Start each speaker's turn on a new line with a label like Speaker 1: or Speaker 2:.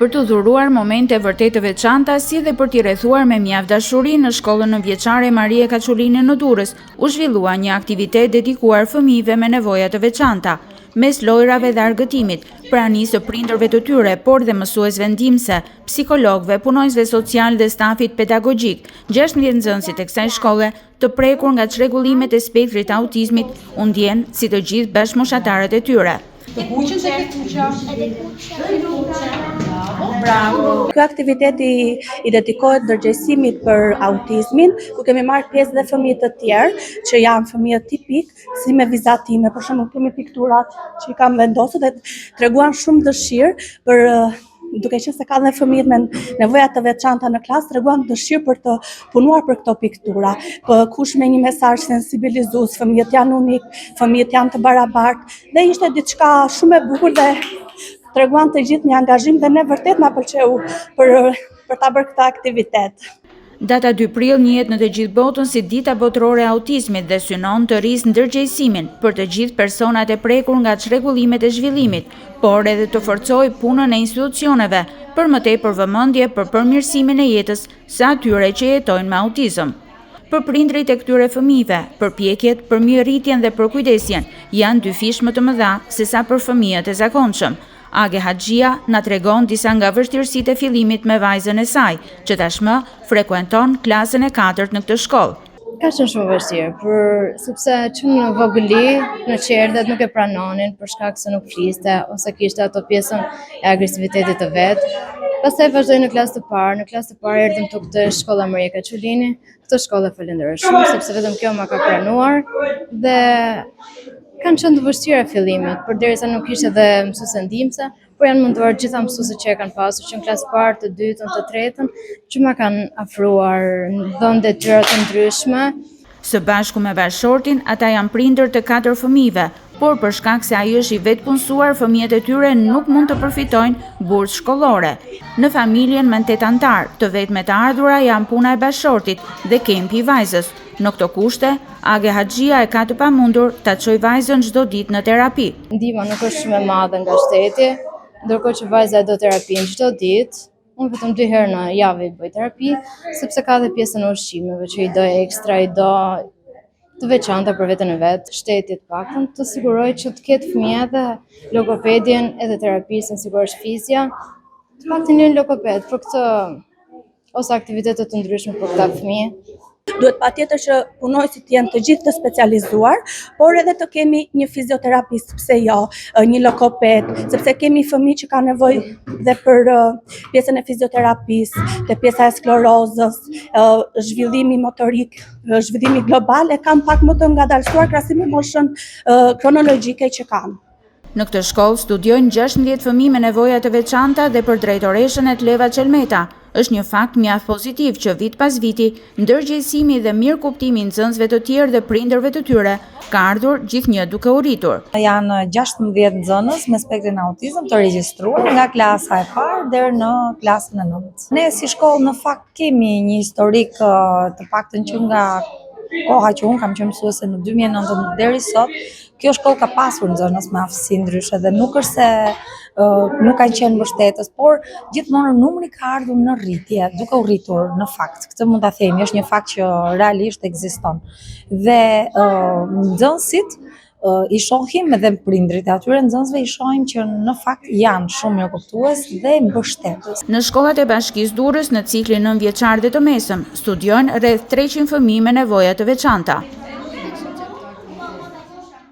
Speaker 1: Për të dhuruar momente vërtet të veçanta si dhe për t'i rrethuar me mjaft dashuri në shkollën nëntëvjeçare Marie Kaçulini në Durrës, u zhvillua një aktivitet dedikuar fëmijëve me nevoja të veçanta. Mes lojrave dhe argëtimit, pranisë së prindërve të tyre, por dhe mësuesve ndihmëse, psikologëve, punonjësve socialë dhe stafit pedagogjik, 16 nxënësit e kësaj shkolle të prekur nga çrregullimet e spektrit të autizmit u ndjenë si të gjithë bashkëmoshatarët e tyre.
Speaker 2: Të kuqen tek e kuqja.
Speaker 3: Edhe kuqja, e kuqja.
Speaker 2: Bravo.
Speaker 4: Ky aktivitet i, i dedikohet ndërgjegjësimit për autizmin, ku kemi marrë pjesë dhe fëmijë të tjerë që janë fëmijë tipik, si me vizatime, për shembull kemi pikturat që i kam vendosur dhe treguan shumë dëshirë për duke qenë se ka dhe fëmijët me nevoja të veçanta në klasë, treguan dëshirë për të punuar për këto piktura. Po kush me një mesazh sensibilizues, fëmijët janë unik, fëmijët janë të barabartë dhe ishte diçka shumë e bukur dhe treguan të gjithë një angazhim dhe ne vërtet na pëlqeu për për ta bërë këtë aktivitet.
Speaker 1: Data 2 prill njihet në të gjithë botën si Dita Botërore e Autizmit dhe synon të rrisë ndërgjegjësimin për të gjithë personat e prekur nga çrregullimet e zhvillimit, por edhe të forcojë punën e institucioneve për më tepër vëmendje për përmirësimin e jetës së atyre që jetojnë me autizëm. Për prindërit e këtyre fëmijëve, përpjekjet për mirërritjen dhe përkujdesjen janë dyfish më të mëdha sesa për fëmijët e zakonshëm. Age Haxhia na tregon disa nga vështirësitë e fillimit me vajzën e saj, që tashmë frekuenton klasën e katërt në këtë
Speaker 5: shkollë. Ka qenë shumë vështirë, për sepse që në vogëli, në çerdhet nuk e pranonin për shkak se nuk fliste ose kishte ato pjesën e agresivitetit të vet. Pastaj vazhdoi në klasë të parë, në klasë të parë erdhëm te këtë shkolla Maria Kaçulini, Këtë shkollë e falenderoj shumë, sepse vetëm kjo ma ka pranuar dhe kanë qenë të vështira fillimet, përderisa nuk ishte dhe mësuese ndihmëse, por janë munduar gjitha mësueset që e kanë pasur, që në klasë parë, të dytën, të tretën, që ma kanë afruar, dhënë detyra të
Speaker 1: ndryshme. Së bashku me bashkëshortin, ata janë prindër të katër fëmijëve, por për shkak se ai është i vetëpunësuar, fëmijët e tyre nuk mund të përfitojnë bursë shkollore. Në familjen me tetë anëtarë, të vetmet të ardhura janë puna e bashkëshortit dhe kempi i vajzës. Në këto kushte, Age Haxhia e ka të pamundur ta çojë vajzën çdo ditë në terapi.
Speaker 5: Ndihma nuk është shumë e madhe nga shteti, ndërkohë që vajza e do terapinë çdo ditë, unë vetëm dy herë në javë i bëj terapi, sepse ka dhe pjesën e ushqimeve që i do ekstra, i do të veçanta për veten e vet, shteti të paktën të sigurojë që të ketë fëmija edhe logopedin, edhe terapistin, sigurisht fizia, të paktën një logoped për këtë ose aktivitete të ndryshme për këta fëmijë.
Speaker 4: Duhet patjetër që punonjësit të jenë të gjithë të specializuar, por edhe të kemi një fizioterapist, pse jo, një logoped, sepse kemi fëmijë që kanë nevojë dhe për pjesën e fizioterapisë, dhe pjesa e sklerozës, zhvillimi motorik, zhvillimi global e kanë pak më të ngadalësuar krahasim me moshën kronologjike që kanë.
Speaker 1: Në këtë shkollë studiojnë 16 fëmijë me nevoja të veçanta dhe për drejtoreshën Etleva Çelmeta, është një fakt mjaft pozitiv që vit pas viti, ndërgjegjësimi dhe mirëkuptimi i nxënësve të tjerë dhe prindërve të tyre ka ardhur gjithnjë duke u
Speaker 6: rritur. Janë 16 nxënës me spektrin autizëm të regjistruar nga klasa e parë deri në klasën e 9. Ne si shkollë në fakt Kemi një historik të paktën që nga koha që unë kam qenë mësuese në 2009 deri sot, kjo shkollë ka pasur nxënës me aftësi ndryshe dhe nuk është se nuk kanë qenë mbështetës, por gjithmonë numri ka ardhur në rritje, duke u rritur në fakt. Këtë mund ta themi, është një fakt që realisht ekziston. Dhe nxënësit i shohim edhe prindërit e atyre nxënësve i shohim që në fakt janë shumë mirëkuptues dhe mbështetës.
Speaker 1: Në shkollat e Bashkisë Durrës në ciklin nëntëvjeçar dhe të mesëm, studiojnë rreth 300 fëmijë me nevoja të veçanta.